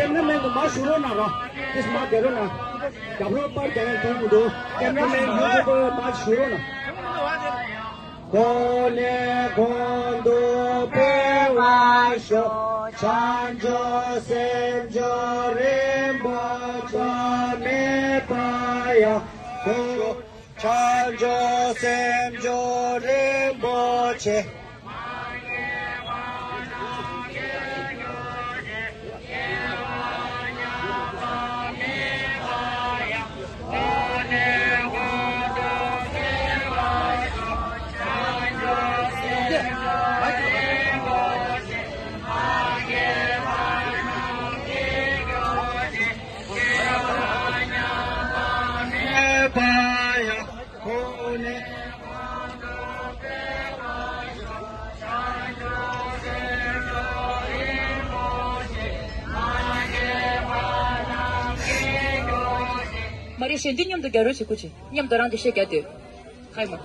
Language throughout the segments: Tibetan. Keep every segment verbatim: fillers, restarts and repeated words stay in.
ཀེམ་ར་མེན་དུ་མར་ཞུ་རོགས་གནང་རོགས། ཏིས་མར་བསྡད་རོགས་གནང་། རྒྱབ་ལོགས་པར་རྒྱག་ཡག་མཐོང་གི་འདུག་ཀེམ་ར་མེན་ཡུ་ཊུབ་པར་མར་ཞུ་རོགས་གནང་། གོ་གནས་གོང་དུ་འཕེལ་བར་ཤོག་བྱང་ཆུབ་སེམས་མཆོག་རིན་པོ་ཆེ་མེད་པ་ཡང་དགོས། བྱང་ཆུབ་སེམས་མཆོག་རིན་པོ་ཆེ། མ་རེད། གཞན་དུས་མཉམ་དུ་རྒྱག་རོགས་བྱེད། སྐུ་མཁྱེན། མཉམ་དུ་རང་གི་ཤད་རྒྱག་དུས། ཁ་ཡི་མ།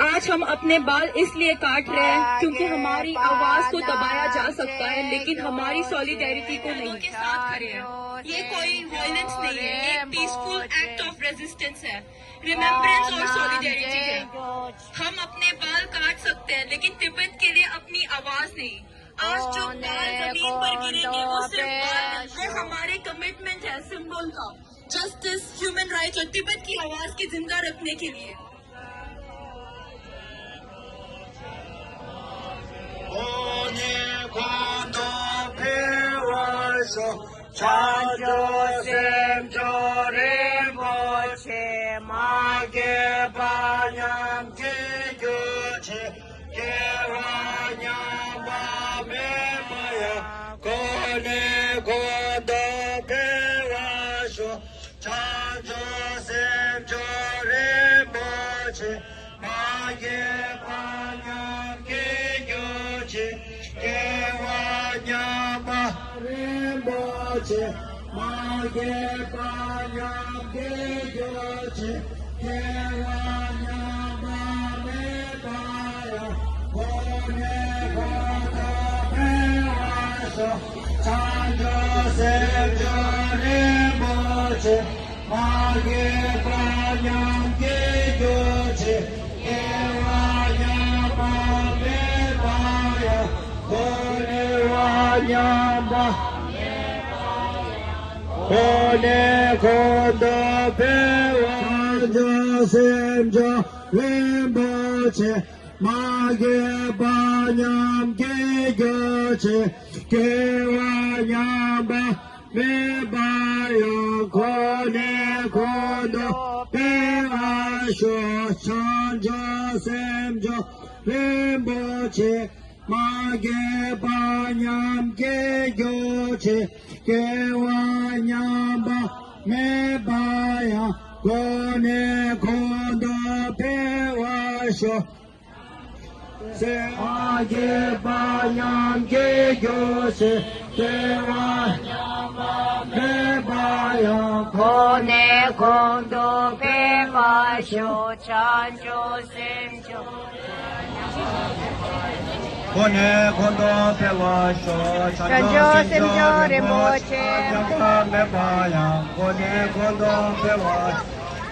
आज हम अपने बाल इसलिए काट रहे हैं क्योंकि हमारी आवाज को दबाया जा सकता है, लेकिन हमारी सॉलिडेरिटी को नहीं। के साथ खड़े हैं। ये कोई वायलेंस नहीं है, एक पीसफुल एक्ट ऑफ रेजिस्टेंस है, रिमेम्बरेंस और सॉलिडेरिटी है। हम अपने बाल काट सकते हैं, लेकिन तिब्बत के लिए अपनी आवाज नहीं। आज जो बाल जमीन पर गिरेंगे, वो सिर्फ बाल, वो हमारे कमिटमेंट है सिंबल का, जस्टिस, ह्यूमन राइट्स और तिब्बत की आवाज के जिंदा रखने के लिए। གོང་ནས་གོང་དུ་འཕེལ་བར་ཤོག་བྱང་ཆུབ་སེམས་མཆོག་རིན་པོ་ཆེ། མ་རྒན་པ་མཉམ་སྐྱེ་གྱུར་ཅིག་སྐྱེ་བ་ཉམས་པ་མེད་པ་ཡང་། གོང་ནས་གོང་དུ་འཕེལ་བར་ཤོག་བྱང་ཆུབ་སེམས་མཆོག་རིན་པོ་ཆེ། མ་རྒན་པ་མཉམ་སྐྱེ་གྱུར་ཅིག་སྐྱེ་བ་ཉམས་པ་རིན་པོ་ཆེ། མ་རྒན་པ་མཉམ་སྐྱེ་གྱུར་ཅིག་སྐྱེ་བ་ཉམས་པ་མེད་པ་ཡང་། གོང་ནས་གོང་དུ་འཕེལ་བར་ཤོག་བྱང་ཆུབ་སེམས་མཆོག་རིན་པོ་ཆེ། མ་རྒན་པ་མཉམ་སྐྱེ་གྱུར་ཅིག་སྐྱེ་བ་ཉམས་པ་མེད་པ་ཡང་། གོང་ནས་གོང་དུ་འཕེལ་བར་བྱང་ཆུབ་སེམས་མཆོག་རིན་པོ་ཆེ། མ་རྒན་པ་མཉམ་སྐྱེ་གྱུར་ཅིག་སྐྱེ་བ་ཉམས་པ་མེད་པ་ཡང་། གོང་ནས་གོང་དུ་འཕེལ་བར་ཤོག་བྱང་ཆུབ་སེམས་མཆོག་རིན་པོ་ཆེ། མ་རྒན་པ་མཉམ་སྐྱེ་གྱུར་ཅིག་སྐྱེ་བ་ཉམས་པ་མེད་པ་ཡང་། གོང་ནས་གོང་དུ་འཕེལ་བར་ཤོག་སེམས། མ་རྒན་པ་མཉམ་སྐྱེ་གྱུར་ཅིག་སྐྱེ་བ་ཉམས་པ་མེད་པ་ཡང་། གོང་ནས་གོང་དུ་འཕེལ་བར་ཤོག་བྱང་ཆུབ་སེམས་མཆོག་གོང་ནས་གོང་དུ་འཕེལ་བར་ཤོག་བྱང་ཆུབ་སེམས་མཆོག་རིན་པོ་ཆེ། མ་རྒན་པ་མཉམ་པ་མེད་པ་ཡང་། གོང་ནས་གོང་དུ་འཕེལ་བར་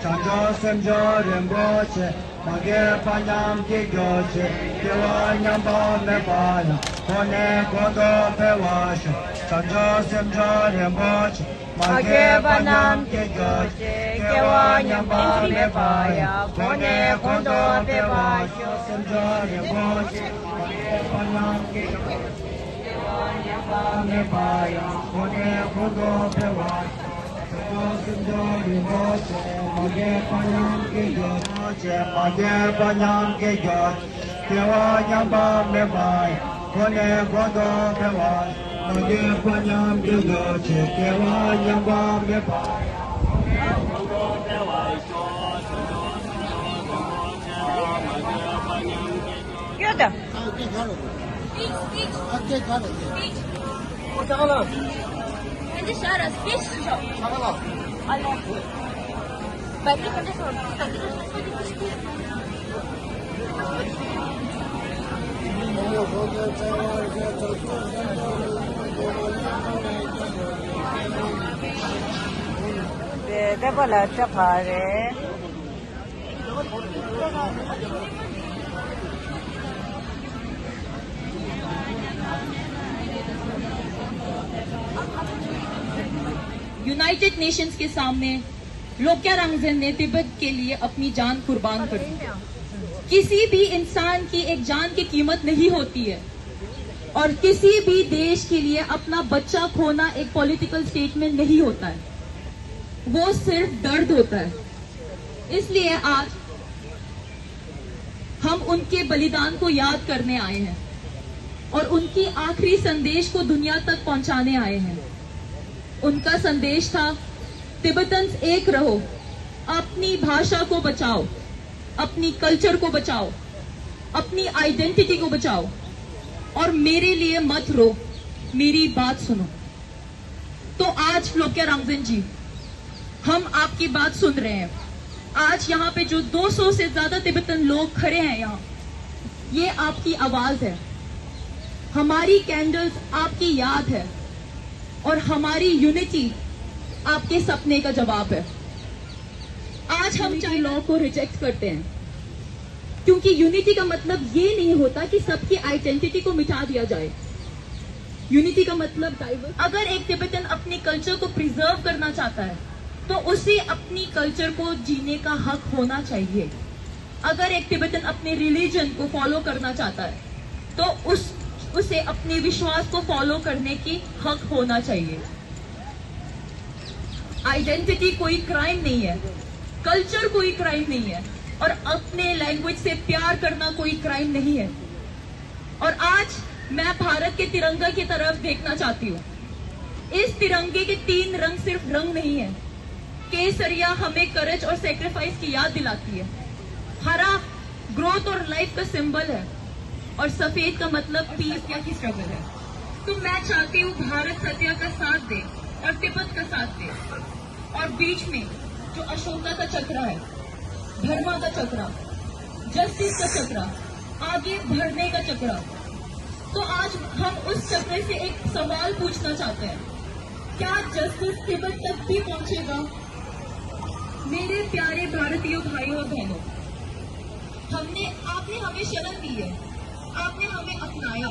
ཤོག་བྱང་ཆུབ་སེམས་མཆོག་རིན་པོ་ཆེ། མ་རྒན་པ་མཉམ་སྐྱེ་གྱུར་ཅིག་སྐྱེ་བ་ཉམས་པ་མེད་པ་ཡང་། གོང་ནས་གོང་དུ་འཕེལ་བར་ཤོག་བྱང་ཆུབ་སེམས་མཆོག་རིན་པོ་ཆེ། མ་རྒན་པ་མཉམ་སྐྱེ་གྱུར་ཅིག་སྐྱེ་བ་ཉམས་པ་མེད་པ་ཡང་། གོང་ནས་གོང་དུ་འཕེལ་བར་ཤོག་སེམས་མཆོག་རིན་པོ་ཆེ། མ་རྒན་པ་མཉམ་སྐྱེ་གྱུར་ཅིག་སྐྱེ་བ་ཉམས་པ་མེད་པ་ཡང་། གོང་ནས་གོང་དུ་འཕེལ་བར་ཤོག་བྱང་ཆུབ་སེམས་མཆོག་རིན་པོ་ཆེ། མ་རྒན་པ་མཉམ་སྐྱེ་གྱུར་ཅིག་མ་རྒན་པ་མཉམ་སྐྱེ་གྱུར་ཅིག་སྐྱེ་བ་ཉམས་པ་མེད་པ་ཡང་། གོང་ནས་གོང་དུ་འཕེལ་བར་ཤོག་མ་རྒན་པ་མཉམ་སྐྱེ་གྱུར་ཅིག་སྐྱེ་བ་ཉམས་པ་མེད་པ་ཡང་། གོང་ནས་གོང་དུ་འཕེལ་བར་ཤོག་ཡོད་ད། དེ་ལྟ་བ་ལ་ལྟ་བ་རེད། यूनाइटेड नेशंस के सामने लोक्या रांगजेन ने तिब्बत के लिए अपनी जान कुर्बान कर दी। किसी भी इंसान की एक जान की कीमत नहीं होती है और किसी भी देश के लिए अपना बच्चा खोना एक पॉलिटिकल स्टेटमेंट नहीं होता है, वो सिर्फ दर्द होता है। इसलिए आज हम उनके बलिदान को याद करने आए हैं और उनकी आखिरी संदेश को दुनिया तक पहुंचाने आए हैं। उनका संदेश था, तिब्बतन्स एक रहो, अपनी भाषा को बचाओ, अपनी कल्चर को बचाओ, अपनी आइडेंटिटी को बचाओ और मेरे लिए मत रो, मेरी बात सुनो। तो आज लोक्या रांगजेन जी, हम आपकी बात सुन रहे हैं। आज यहाँ पे जो दो सौ से ज्यादा तिब्बतन लोग खड़े हैं यहाँ, ये आपकी आवाज है। हमारी कैंडल्स आपकी याद है और हमारी यूनिटी आपके सपने का जवाब है। आज हम चाइना लॉ को रिजेक्ट करते हैं, क्योंकि यूनिटी का मतलब ये नहीं होता कि सबकी आइडेंटिटी को मिटा दिया जाए। यूनिटी का मतलब डाइवर्स। अगर एक तिब्बतन अपनी कल्चर को प्रिजर्व करना चाहता है, तो उसे अपनी कल्चर को जीने का हक होना चाहिए। अगर एक तिब्बतन अपने रिलीजन को फॉलो करना चाहता है, तो उस उसे अपने विश्वास को फॉलो करने की हक होना चाहिए। आइडेंटिटी कोई क्राइम नहीं है, कल्चर कोई क्राइम नहीं है, और अपने लैंग्वेज से प्यार करना कोई क्राइम नहीं है। और आज मैं भारत के तिरंगा की तरफ देखना चाहती हूँ। इस तिरंगे के तीन रंग सिर्फ रंग नहीं है। केसरिया हमें करेज और सेक्रीफाइस की याद दिलाती है। हरा ग्रोथ और लाइफ का सिंबल है और सफेद का मतलब पीस या की स्ट्रगल है। तो मैं चाहती हूँ भारत सत्या का साथ दे और तिब्बत का साथ दे। और बीच में जो अशोका का चक्र है, धर्मा का चक्र, जस्टिस का चक्र, आगे बढ़ने का चक्र। तो आज हम उस चक्र से एक सवाल पूछना चाहते हैं, क्या जस्टिस तिब्बत तक भी पहुंचेगा? मेरे प्यारे भारतीय भाइयों और बहनों, हमने आपने हमें शरण दी है, आपने हमें अपनाया।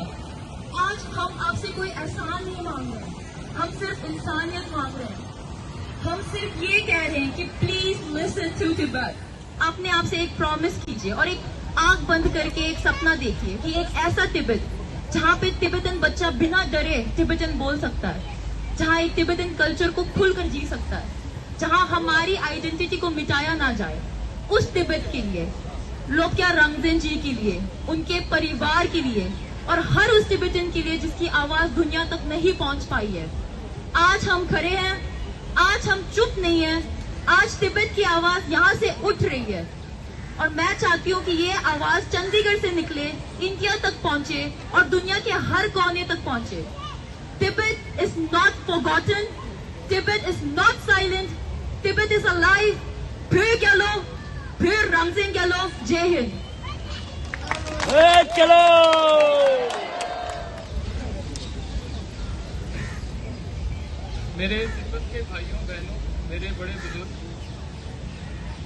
आज हम आपसे कोई एहसान नहीं मांग रहे हैं, हम सिर्फ इंसानियत मांग रहे हैं। हम सिर्फ ये कह रहे हैं कि प्लीज लिसन टू तिब्बत। अपने आप से एक प्रॉमिस कीजिए और एक आंख बंद करके एक सपना देखिए कि एक ऐसा तिब्बत जहाँ पे तिब्बतन बच्चा बिना डरे तिब्बतन बोल सकता है, जहाँ एक तिब्बतन कल्चर को खुलकर जी सकता है, जहाँ हमारी आइडेंटिटी को मिटाया ना जाए, उस तिब्बत के लिए, लोक्या रंगजेन जी के लिए, उनके परिवार के लिए और हर उस तिब्बतन के लिए जिसकी आवाज दुनिया तक नहीं पहुंच पाई है। आज हम खड़े हैं, आज हम चुप नहीं हैं, आज तिब्बत की आवाज यहाँ से उठ रही है। और मैं चाहती हूँ कि ये आवाज चंडीगढ़ से निकले, इंडिया तक पहुंचे और दुनिया के हर कोने तक पहुंचे। Tibet is not forgotten, Tibet is not silent, Tibet is alive. फिर कह लो, फिर रंगजेन कह लो। जय हिंद। ए, चलो। मेरे तिब्बत के भाइयों बहनों, मेरे बड़े बुजुर्ग,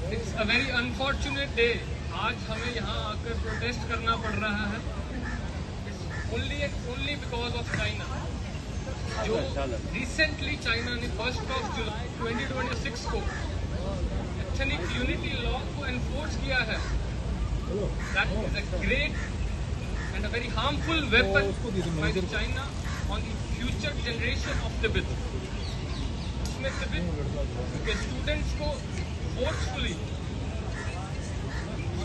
it's a very unfortunate day। आज हमें यहाँ आकर प्रोटेस्ट करना पड़ रहा है। It's only and only because of China, जो रिसेंटली चाइना ने first of July twenty twenty six को एथनिक यूनिटी लॉ को एनफोर्स किया है। That is a great and a very harmful weapon by China on the future generation of Tibet। उसमें तिब्बत के स्टूडेंट्स को forcefully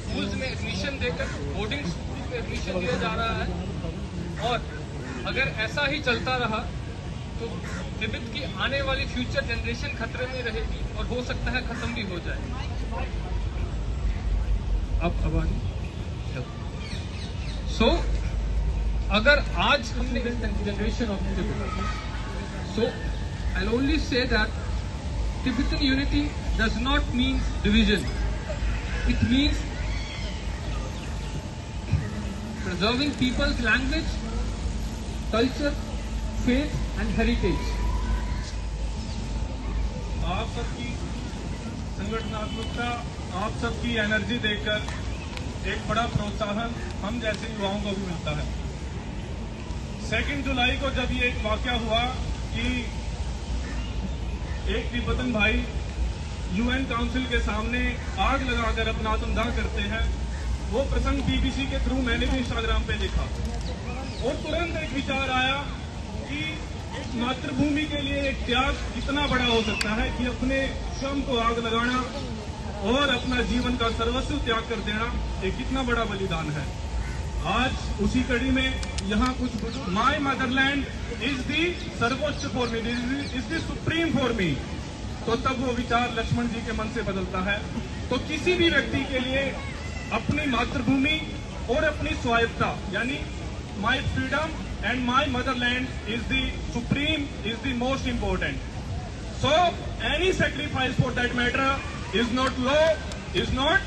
schools में एडमिशन देकर बोर्डिंग स्कूल में एडमिशन दिया जा रहा है। और अगर ऐसा ही चलता रहा तो तिब्बत की आने वाली फ्यूचर जनरेशन खतरे में रहेगी और हो सकता है खत्म भी हो जाए। अब अब आ गई। So अगर आज हमने generation of Tibet, so I only say that Tibetan unity does not mean division. It means preserving people's language, culture, faith and heritage. आप सबकी संगठनात्मकता, आप सबकी एनर्जी देखकर एक बड़ा प्रोत्साहन हम जैसे युवाओं को भी मिलता है। सेकंड जुलाई को जब ये एक वाकया हुआ कि एक तिब्बतन भाई यूएन काउंसिल के सामने आग लगाकर अपना आत्मदाह करते हैं, वो प्रसंग बीबीसी के थ्रू मैंने भी इंस्टाग्राम पे देखा और तुरंत एक विचार आया कि एक मातृभूमि के लिए एक त्याग कितना बड़ा हो सकता है, कि अपने श्रम को आग लगाना और अपना जीवन का सर्वस्व त्याग कर देना, ये कितना बड़ा बलिदान है। आज उसी कड़ी में यहाँ कुछ बुजुर्ग, my motherland is the सर्वोच्च for me, is the supreme for me। तो तब वो विचार लक्ष्मण जी के मन से बदलता है। तो किसी भी व्यक्ति के लिए अपनी मातृभूमि और अपनी स्वायत्तता, यानी my freedom and my motherland is the supreme, is the most important. So any sacrifice for that matter is not low, is not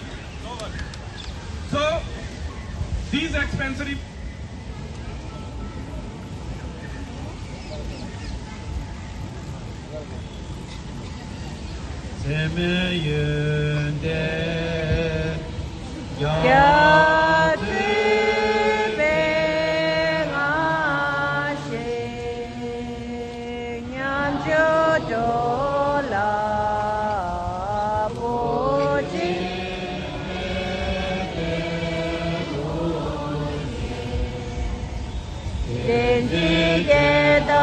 lower. So these expensive སེམས་ཡོན་ཏན་རྒྱ་མཚོའི་མན་ངག་བཞིན། ཉམས་སུ་གྲོལ་ལ་བོད་ཀྱི་དེ་འདི་སྐད་དག་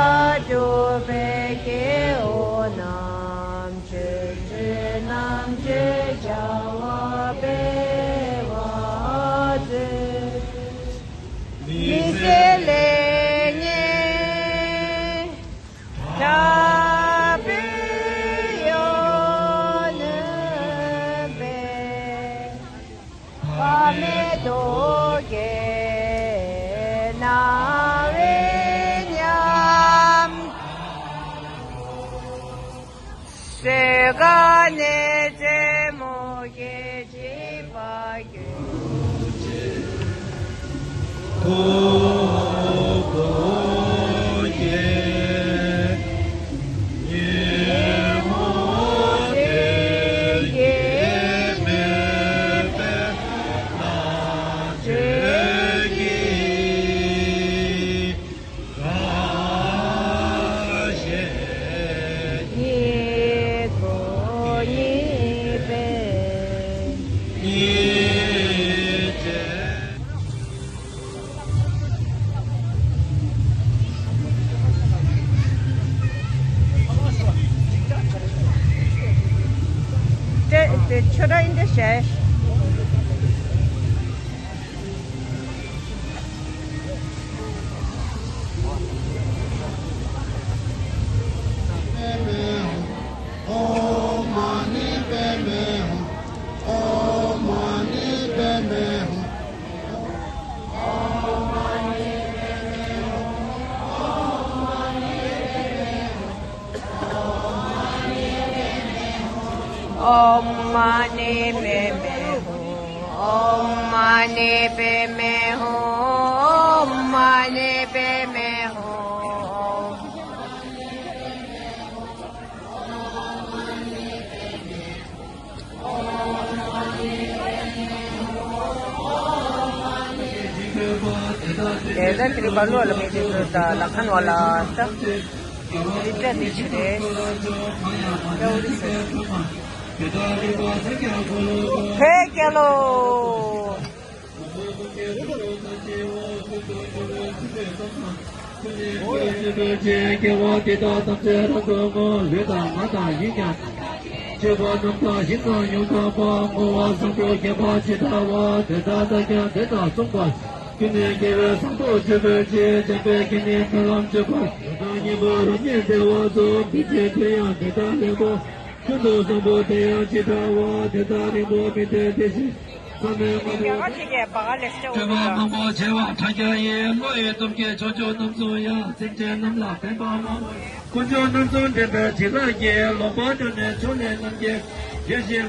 སྒྲུབ་པའི་སྐྱེ་བོ་རྣམས། ཆོས་སྲིད་རྣམ་འབྱེད་བྱ་བ་སྤེལ་བར་མཛོད། མི་ཟད་ལེགས་ཉེས་དྲག་པོའི་ཡོན厭་པའི། ཕ་མའི་ཐུགས་ཀྱི་རྣ་བའི་ཉམས། སྲས་ཀ་ནས་རྩེ་མོ་སྐྱེས་བྱིས་པ་ཀུན། ཆོས་གྲྭ་ཨིན་དེ་བྱས། ཨོཾ་མ་ཎི་པདྨེ་ཧཱུྃ། ཨོཾ་མ་ཎི་པདྨེ་ཧཱུྃ། ཨོཾ་མ་ཎི་པདྨེ་ཧཱུྃ། དེ་ལྟར་ཁྱེད་རིག་པ་ལོ་ལ་མི་དེ་ཚོ་ད་ལ་ཁན་བ་ལ་ད་རི་ཏྲ་དེ་ཆུ་རེད། ཀྱ་འོ་རི་ས་ཧེ་ཀྱ་ལོ། སྐྱེ་བ་འདི་དག་ཐམས་ཅད་རང་གི་ངོ་། ལུས་དང་ངག་དང་ཡིད་ཀྱང་སྤྱོད་པ་རྣམས་དང་ཞིང་དང་ཡོངས་གྲགས་པ་བསྔོ་བ་བཟང་པོ་བརྒྱ་པ་ཇི་ལྟ་བ་དེ་ལྟར་བདག་ཀྱང་དེ་དག་བསྲུང་བར། ཀུན་ནས་དགེ་བའི་བཟང་པོ་སྤྱོད་པའི་ཕྱིར། འཇམ་དཔལ་དགེ་བསྙེན་མཐུན་ལམ་སྤྱོད་པར། ཇི་ལྟར་སྙན་པ་རབ་ཉིད་བདེ་བ་སོགས། འདི་ཕྱིར་དེ་ཡང་དེ་ལྟར་ལེགས་པར། ཀུན་ཏུ་བཟང་པོ་དེ་ཡང་ཇི་ལྟ་བ་དེ་ལྟར་རིང་པོར་མི་ཐོན་ཏེ་ཞེས་བསམ་པའི་ངོ་བོ། སྤྱོད་པ་མང་པོ་བྱེ་བ་ཕྲག་བརྒྱ་ཡིས། བློ་ཡི་སྟོབས་ཀྱིས་ཕྱོགས་བཅུ་རྣམས་སུ་ཡང་། སེམས་ཅན་རྣམས་ལ་ཕན་པ་མང་པོ། དཀོན་མཆོག་རྣམ་གསུམ་འདྲེན་པའི་བྱིན་རླབས་ཀྱིས། ལོག་པར་གྱུར་ནས་ཕྱོགས་ལས་རྣམ་རྒྱལ། Thank you.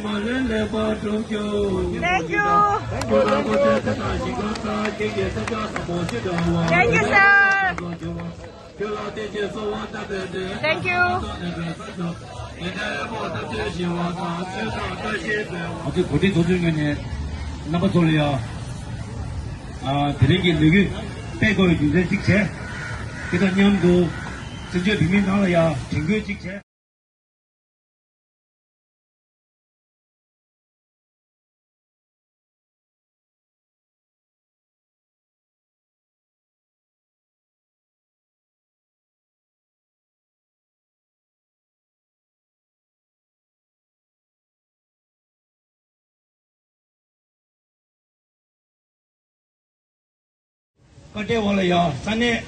Thank you, sir. Thank you. ང་ཚོས་གོ་སྒྲིག་ཚོགས་ཆུང་ངོས་ནས་རྣམ་པ་ཚོ་ལ་ཡང་དེ་རིང་གི་ལས་འགུལ་སྤེལ་དགོས་པའི་རྒྱུ་མཚན་གཅིག་བྱས། དེ་དང་མཉམ་དུ་བཙན་བྱོལ་བོད་མིའི་ནང་ལ་ཡང་དྲན་སྐུལ་གཅིག་བྱས། བཀའ་འབྲེལ་བ་ལ་ཡ་ས་གནས་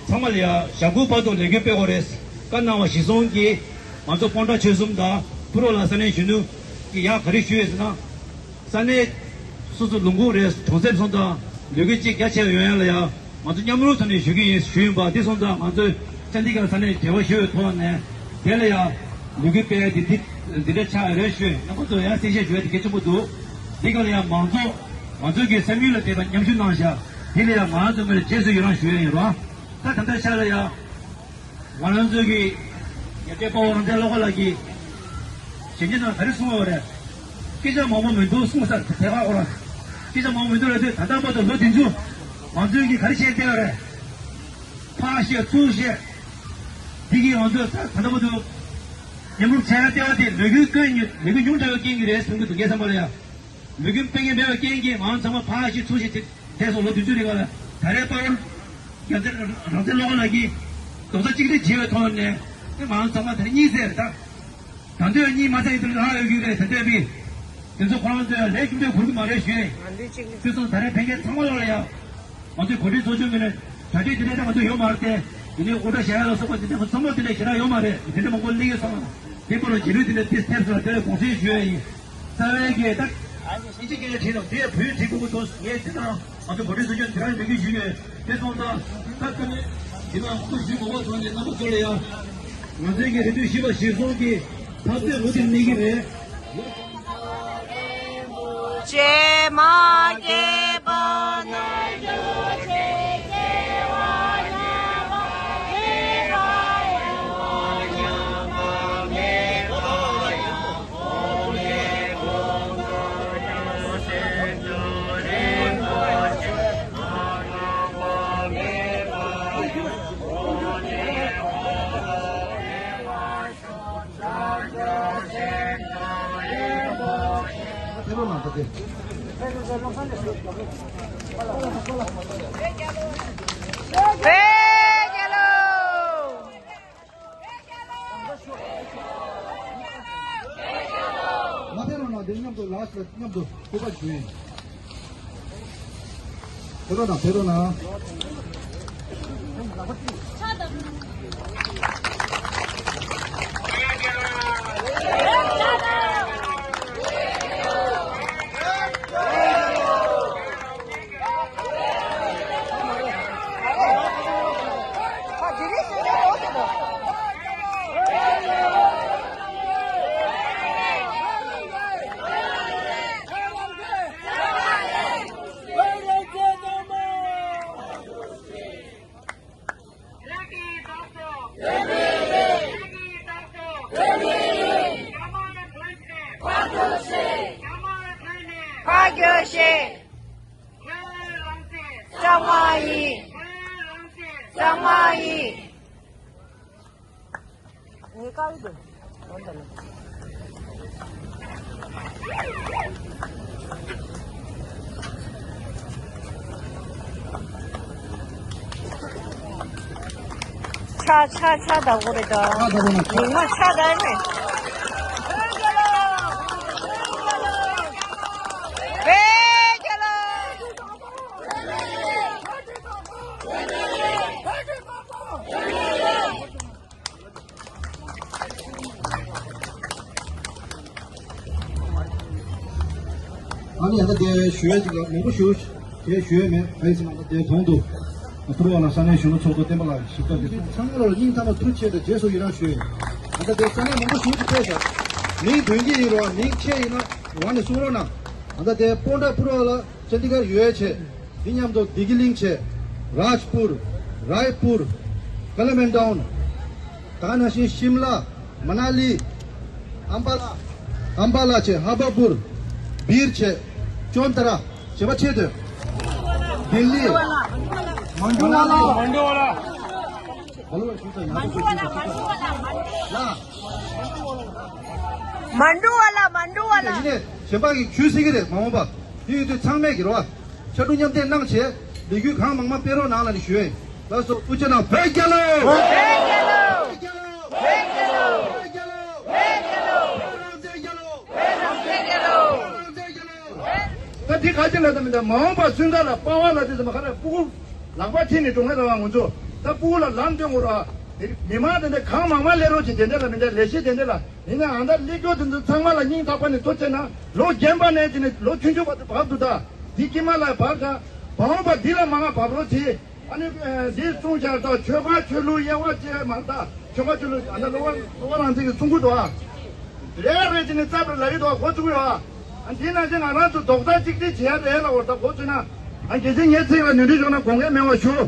ཚང་མ་ལ་ཡ་ཞྭ་ཁུག་བར་དུ་ལས་འགུལ་སྤེལ་དགོས་རེད། བཀའ་གནང་བ་གཞིར་བཟུང་གིས་ང་ཚོ་སྤོན་ཊ་ཆོལ་གསུམ་དང་ཕུ་རོ་ལ་ས་གནས་གཞོན་ནུ་གིས་ཡ་ག་རེ་ཞུས་ཡོད་ཟེར་ན། ས་གནས་སོ་སོ་ལུང་ཁུག་རེད། གྲོང་གསེབ་སོང་ཙང་ལས་འགུལ་གཅིག་རྒྱ་ཆེ་བ་ཡོང་ཡ་ལ་ཡ་ང་ཚོ་མཉམ་རུབ་ཐོག་ནས་ཞུ་གི་ཡིན་ཞུས་ཡིན་པ་དེ་སོང་ཙང་ང་ཚོས་ཅན་དི་གྷར་ས་གནས་འབྲེལ་བ་ཞུས་པའི་ཐོག་ནས་དེ་ལ་ཡ་ལས་འགུལ་སྤེལ་ཡ་དེ་འདི་འདི་འདྲ་ཆགས་ཡ་རེད་ཞུས། རྣམ་པ་ཚོ་ཡ་གསལ་བཤད་ཞུ་ཡ་དེ་གལ་ཆེན་པོ་འདུག་འདི་ག་ལ་ཡ་མང་ཚོགས་ང་ཚོ་གི་བསམ་ཡུལ་ལ་བལྟས་པ་མཉམ་ཞུགས་གནང་ཤག་འདི་ལ་ཡ་ང་ཚོ་ངོས་ནས་རྗེས་སུ་ཡི་རང་ཞུ་ཡ་ཡིན་རོགས། ད་ད་ལྟ་ཆ་ལ་ཡ། ང་རང་ཚོའི་གི་ཡ་གྲྭའི་དཔའ་བོ་རང་བཙན་བློ་དགའ་ལགས་ཀྱིས་གཞོན་སྐྱེས་རྣམས་ག་རེ་གསུངས་ཡོད་རེད། སྐད་ཆ་མང་པོ་མི་འདུག་གསུངས་ས་དེ་ག་ཁོ་རང་སྐད་ཆ་མང་པོ་མི་འདུག་ལབ་དུས་ད་ལྟ་བར་དུ་ལོ་བདུན་ཅུ་ང་ཚོའི་གི་ག་རེ་བྱས་བསྡད་ཡོད་རེད། ཕར་བཤད་ཚུར་བཤད། འདི་གིས་ང་ཚོས་ད་ད་ལྟ་བར་དུ་མཉམ་རུབ་བྱས་ཡ་ལྟེ་བ་དེ་ལས་འགུལ་སྐོན་ལས་འགུལ་ཉུང་དྲགས་པའི་རྐྱེན་གྱིས་རེད་གསུང་གི་འདུག་ངའི་བསམ་པ་ལ་ཡ། ལས་འགུལ་སྤེལ་མཁན་མེད་པའི་རྐྱེན་གྱིས་ང་ཚང་མ་ཕར་བཤད་ཚུར་བཤད་དེ་བསྡད་སོང་ལོ་བདུན་ཅུ་རིང་ལ། ད་རེས་པར་རྒྱལ་རྩེ་རང་བཙན་བློ་དགའ་ལགས་ཀྱིས་རྡོག་རྩ་གཅིག་སྒྲིལ་བྱས་པའི་ཐོག་ནས་ང་ཚང་མ་ད་རེས་གཉིད་སད་རེད་ད། ད་འདོད་གཉིད་མ་སད་ཡིན་དུས་ལྷག་ཡོད་རྒྱུ་རེད་ད་འདོད་པའི། དེ་ཚོ་ཁོ་རང་ཚོས་ལས་རྒྱུ་འབྲས་འཁུར་གྱི་མ་རེད་ཞུས། དེ་སོང་ད་རེས་ཕན་ཆད་ཚང་མ་ལོག་ལ་ཡ། ང་ཚོའི་གོ་སྒྲིག་ཚོགས་ཆུང་གི་ནས་གྲ་སྒྲིག་དེ་འདྲ་ང་ཚོ་ཡོད་མ་རེད་དེ། དེ་ནས་དབུ་སྐྲ་བཞར་ཡ་ལ་སོགས་པ་དེ་འདྲ་ཚང་མ་དེ་འདྲ་ཞེ་དྲག་ཡོད་མ་རེད། དེ་འདྲ་མང་པོ་སླེབས་ཡོད་ཚང་མ་དེ་པོ་ལ་རྗེས་ལུས་དེ་འདྲ་དེ་ཐེབས་སོང་དེ་ལ་དགོངས་སེལ་ཞུ་ཡ་ཡིན། རྩ་བའི་གི་ད་ཨ་ནི་ཨིན་ཇི་སྐད་ཆ་དྲིས་ན་དེ་བོད་ཡིག་བྲིས་དགོས་ཀྱི་འདུག་ངས་དེ་དང་ང་ཚོ་གོ་སྒྲིག་ཚོགས་ཆུང་དེ་རང་འགྲིག་གི་ཞུས་ཡོད། དེ་སོང་ཙང་ད་ལྟ་ནས་དེ་ནང་ཁུ་ཞུ་མ་བ་ཚོ་ནས་རྣམ་པ་ཚོ་ལ་ཡ། ང་ཚོའི་གི་རེ་འདུན་ཞུས་པ་གཞིར་བཟུང་གི་འཐབ་རྩོད་མུ་མཐུད་གནས་ཀྱི་རེད། རྗེས་མ་རྒྱས་པ་ན། བོད་རྒྱལ་ལོ། མ་ཕེབས་རོགས་གནང་། འདིར་མཉམ་དུ་ལགས་སོ། མཉམ་དུ་སྐུ་པར་ཞུ་ཡིན། ཕེབས་རོགས་གནང་། ཕེབས་རོགས་གནང་། ཕར་རྒྱུགས་ཤིག་གཙང་མ་ཡིན། གཙང་མ་ཡིན། ངས་བཀག་གི་འདུག་ཆ་ཆ་ཆ་ད་གོ་རེ་ད། ཆ་ད་གོ་ན། ཉི་མ་ཆ་ད་རེད། བོད་རྒྱལ་ལོ། ཨ་ནི་ཡང་ད་དེ་ཞུ་ཡ་ཅིག་ལ་མང་པོ་ཞུ་དེ་ཞུ་ཡ་མེད། ཨ་ཡིན་ཟེར་ན་ད་དེ་གོང་དུ་ཕུར་བ་ལ་ས་གནས་གཞོན་ནུ་ཚོགས་གཙོ་བསྟན་པ་ལགས་ཞིབ་ཕྲ་དེ་ཚང་མ་ལ་སྙིང་ཐག་པ་ཐུགས་ཆེ་དང་རྗེས་སུ་ཡི་རང་ཞུ་ཡ་ཡིན། ད་ལྟ་དེ་ས་གནས་མང་པོ་ཞུ་ཅིག་ཕེབས་ཤག་མིང་འདོན་གྱི་ཡིན་རོགས། མིང་ཆད་ཡིན་ན་འོག་ནས་གསུང་རོགས་གནང་། ད་ལྟ་དེ་པོན་ཌ་པུར་བ་ལ་ཅན་དི་གར་ཡོད་བྱས། འདི་མཉམ་དུ་བདེ་སྐྱིད་གླིང་བྱས། རཱཇ་པུར། རའི་པུར། ཀ་ལི་མན་ཌའོན། ད་ག་ནང་བཞིན་ཤིམ་ལ། མ་ན་ལི། ཨམ་བ་ལ། ཨམ་བ་ལ་བྱས། ཧ་བ་པུར། སྦིར་བྱས། ཅོན་ཏ་ར། བྱས་པ་ཆེ་དོད། ལྡི་ལི། མན་ཌུ་ཝ་ལ། མན་ཌུ་ཝ་ལ། མན་ཌུ་ཝ་ལ། མན་ཌུ་ཝ་ལ། ཡིན་ནས་གཞན་པ་གི་ཇུས་ཟེར་གི་རེད། མ་འོངས་པ་དེ་ཡོད་དུས་ཚང་མས་གི་རོ། ཕྱར་གྲུ་མཉམ་འདེགས་གནང་བྱས་ལས་འགུལ་གང་མང་མང་སྤེལ་རོགས་གནང་ལ་ནི་ཞུ་ཡིན། ལགས་སོ། ཐུགས་རྗེ་གནང་། བོད་རྒྱལ་ལོ། བོད་རྒྱལ་ལོ། བོད་རྒྱལ་ལོ། བོད་རང་བཙན་རྒྱལ་ལོ། བོད་རང་བཙན་རྒྱལ་ལོ། ད་འདི་ག་ཅི་ལ་ད་མི་འདྲ། མ་འོངས་པ་སུན་ད་ལ་པ་ཝ་ལ་དེ་ཚོ་མ་ཁ་ལ་སྤུ་གུ་ལག་པ་ཁྲིད་ནས་འགྲོ་ངེས་ར་བ། ང་ཚོ་ད་སྤུ་གུ་ལ་ལམ་སྟོན་དགོས་ར། མི་མང་དེ་འདྲ་གང་མང་མང་སླེབས་རོགས་ཀྱི་དེ་འདྲ་ལ་མི་འདྲ། ལས་གཞི་དེ་འདྲ་ལ་ཡིན་ན་ཨ་ད་སླེབས་རྒྱུ་དེ་ཚོ་ཚང་མ་ལ་སྙིང་ཐག་པ་ནས་ཐུགས་རྗེ་གནང་། ལོ་རྒན་པ་ནས་དེ་ནས་ལོ་ཆུང་ཆུང་བར་དུ་བབས་འདུག་ད་འདི་དཀྱིལ་མ་ལ་བབས་ད་མ་འོངས་པ་འདི་ལ་མང་ང་བབས་རོགས་གྱིས། ཨ་ནི་འདི་གསུངས་བཞག་ད་ཆོལ་ཁ་ཆོས་ལུགས་དབྱེ་བ་བཅས་མ་ད། ཆོལ་ཁ་ཆོས་ལུགས་ཨ་ན་གློ་བ་གློ་བ་རང་བཙན་གྱི་གསུང་གི་འདུག་ཨ། རེ་རེ་བྱས་ནས་རྩ་བར་ལབ་ཡོད་འདུག་ཨ། འགོ་བཙུགས་ཡོད་ཨ། ཨ་འདི་ནང་བཞིན་ང་རང་ཚོ་རྡོག་རྩ་གཅིག་སྒྲིལ་བྱེད་ཡ་རེད་ལ། འོ་ད་འགོ་བཙུགས་ན་ཨ་གལ་སྲིད་ངའི་ཚིག་ལ་ནོར་འཁྲུལ་བྱུང་ན་དགོངས་འགལ་མེད་པ་ཞུ།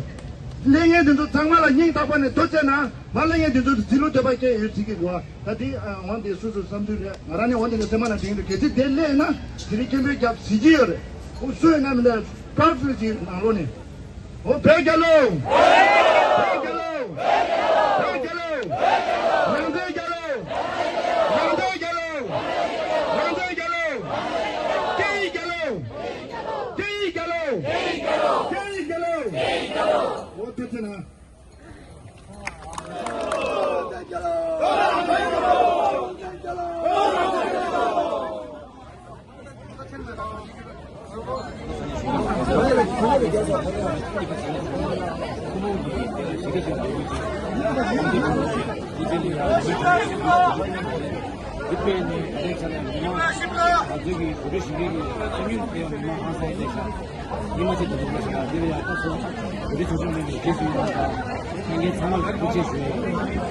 སླེབས་མཁན་དེ་ཚོ་ཚང་མ་ལ་སྙིང་ཐག་པ་ནས་ཐུགས་རྗེ་གནང་། མ་སླེབས་མཁན་དེ་ཚོ་ཚིག་ལོ་དོད་པ་སྐྱེ་ཡོད་ཚིག་གི་འདུག་ཨ། ད་འདི་ཨ་འོང་དེ་སོ་སོའི་བསམ་ཚུལ་རེད། ང་རང་ནི་འོང་དེ་ནས་སེམས་མ་ན་དྲན་གི་འདུག་གལ་སྲིད་དེ་སླེབས་ན་དེ་རིང་སྐད་འབོད་རྒྱབ་གཟི་བརྗིད་ཡོད་རེད། ཁོ་སུ་ཡིན་ན་མི་འདྲ། པར་ཚུལ་གྱི་ནང་ལོགས་ནས། ཨོ་བོད་རྒྱལ་ལོ། བོད་རྒྱལ་ལོ། བོད་རྒྱལ་ལོ། རང་བཙན་རྒྱལ་ལོ། རང་བཙན་རྒྱལ་ལོ། རང་བཙན་རྒྱལ་ལོ། སྐད་ཡིག་རྒྱལ་ལོ། སྐད་ཡིག་རྒྱལ་ལོ། སྐད་ཡིག་རྒྱལ་ལོ། ཨོ་ཐུགས་རྗེ་གནང་། ཉི་མ་གཅིག་ཏུ་འདུག་ལ་ཞེས་པ་འདི་ལ་ཡང་ལྟ་ཚུལ་བོད་རིགས་ཚོགས་ཆུང་མིན་པའི་རྗེས་སུ་ཡི་རང་དང་ལྷན་རྒྱས་ཚང་མར་ཐུགས་རྗེ་ཆེ་ཞུ།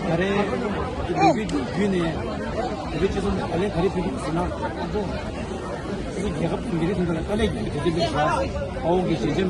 ད་རེས་འདི་ལས་འགུལ་བརྒྱུད་ནས་བོད་རིགས་སྤྱི་ཚོགས་ནས་བགྲོ་གླེང་ག་རེ་ཕུལ་ཐུབ་ཟེར་ན། ཨ་ཙི་རྒྱལ་ཁབ་མི་རིགས་མཐུན་ཚོགས་ལ་དཀའ་ལས་ཀྱི་དུས་ཚོད་སླེབས་ཤག་ཨོ་གི་ཞལ་འཛོམས།